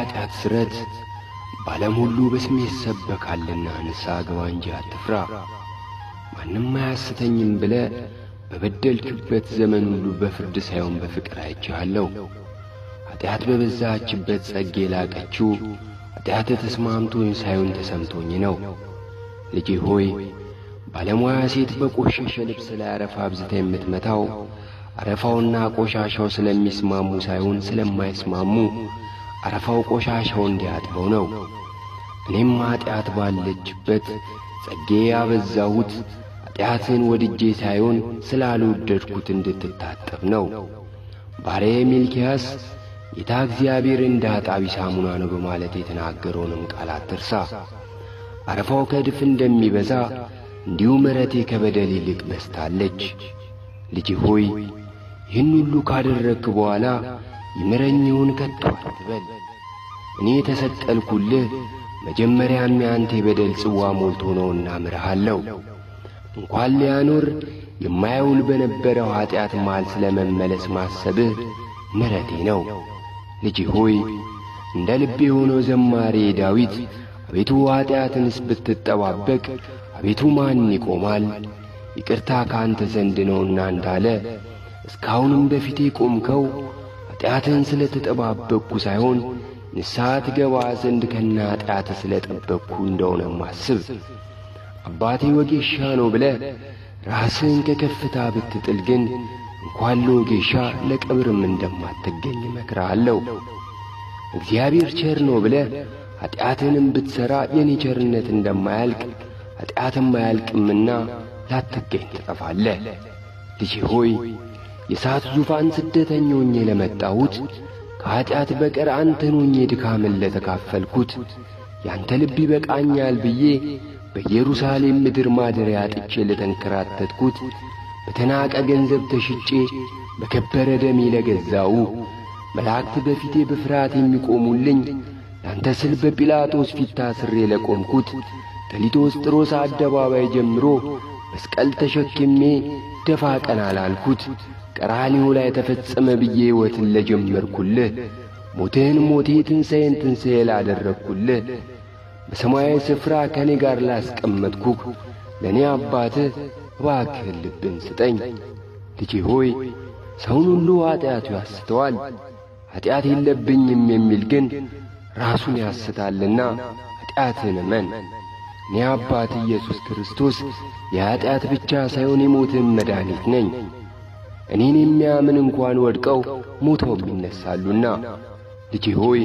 የኀጢአት ስረት በዓለም ሁሉ በስሜ ይሰበካልና ንስሐ ግባ እንጂ አትፍራ። ማንም አያስተኝም ብለህ በበደልክበት ዘመን ሁሉ በፍርድ ሳይሆን በፍቅር አይቼሃለሁ። ኀጢአት በበዛችበት ጸጌ የላቀችው ኀጢአት ተስማምቶኝ ሳይሆን ተሰምቶኝ ነው። ልጄ ሆይ፣ ባለሙያ ሴት በቆሸሸ ልብስ ላይ አረፋ አብዝታ የምትመታው አረፋውና ቆሻሻው ስለሚስማሙ ሳይሆን ስለማይስማሙ አረፋው ቆሻሻው እንዲያጥበው ነው። እኔም ኀጢአት ባለችበት ጸጌ ያበዛሁት ኀጢአትን ወድጄ ሳይሆን ስላልወደድኩት እንድትታጠብ ነው። ባሪያዬ ሚልኪያስ ጌታ እግዚአብሔር እንደ አጣቢ ሳሙና ነው በማለት የተናገረውንም ቃል አትርሳ። አረፋው ከእድፍ እንደሚበዛ እንዲሁ ምሕረቴ ከበደል ይልቅ በዝታለች። ልጄ ሆይ፣ ይህን ሁሉ ካደረግክ በኋላ ይምረኝ ይሆን ከቶ አትበል። እኔ የተሰቀልኩልህ መጀመሪያም ያንተ የበደል ጽዋ ሞልቶ ነውና እምርሃለሁ። እንኳን ሊያኖር የማይውል በነበረው ኀጢአት መሃል ስለ መመለስ ማሰብህ ምሕረቴ ነው። ልጄ ሆይ፣ እንደ ልቤ የሆነው ዘማሪ ዳዊት አቤቱ ኀጢአትንስ ብትጠባበቅ አቤቱ ማን ይቆማል? ይቅርታ ከአንተ ዘንድ ነውና እንዳለ እስካሁንም በፊቴ ቆምከው ኀጢአትን ስለ ተጠባበቅኩ ሳይሆን ንስሐ ትገባ ዘንድ ከነ ኀጢአት ስለ ጠበቅኩ እንደሆነም አስብ። አባቴ ወጌሻ ነው ብለህ ራስህን ከከፍታ ብትጥል ግን እንኳን ለወጌሻ ለቀብርም እንደማትገኝ እመክርሃለሁ። እግዚአብሔር ቸር ነው ብለህ ኀጢአትንም ብትሠራ የኔ ቸርነት እንደማያልቅ ኀጢአትም አያልቅምና ላትገኝ ትጠፋለህ። ልጄ ሆይ፣ የእሳት ዙፋን ስደተኛ ሆኜ ለመጣሁት ከኀጢአት በቀር አንተን ሆኜ ድካምን ለተካፈልኩት ያንተ ልብ ይበቃኛል ብዬ በኢየሩሳሌም ምድር ማደሪያ አጥቼ ለተንከራተትኩት በተናቀ ገንዘብ ተሽጬ በከበረ ደሜ ለገዛው መላእክት በፊቴ በፍርሃት የሚቆሙልኝ ላንተ ስል በጲላጦስ ፊት ታስሬ ለቆምኩት ከሊቶስጥሮስ አደባባይ ጀምሮ መስቀል ተሸክሜ ደፋ ቀና ላልኩት ቀራንዮ ላይ ተፈጸመ ብዬ ሕይወትን ለጀመርኩልህ ሞትህን ሞቴ ትንሣኤን ትንሣኤ ላደረግኩልህ በሰማያዊ ስፍራ ከእኔ ጋር ላስቀመጥኩህ ለእኔ አባትህ እባክህ ልብን ስጠኝ። ልጄ ሆይ፣ ሰውን ሁሉ ኀጢአቱ ያስተዋል፣ ኀጢአት የለብኝም የሚል ግን ራሱን ያስታልና ኀጢአትህን እመን። እኔ አባት ኢየሱስ ክርስቶስ የኀጢአት ብቻ ሳይሆን የሞትህም መድኃኒት ነኝ። እኔን የሚያምን እንኳን ወድቀው ሞተውም ይነሣሉና። ልጄ ሆይ፣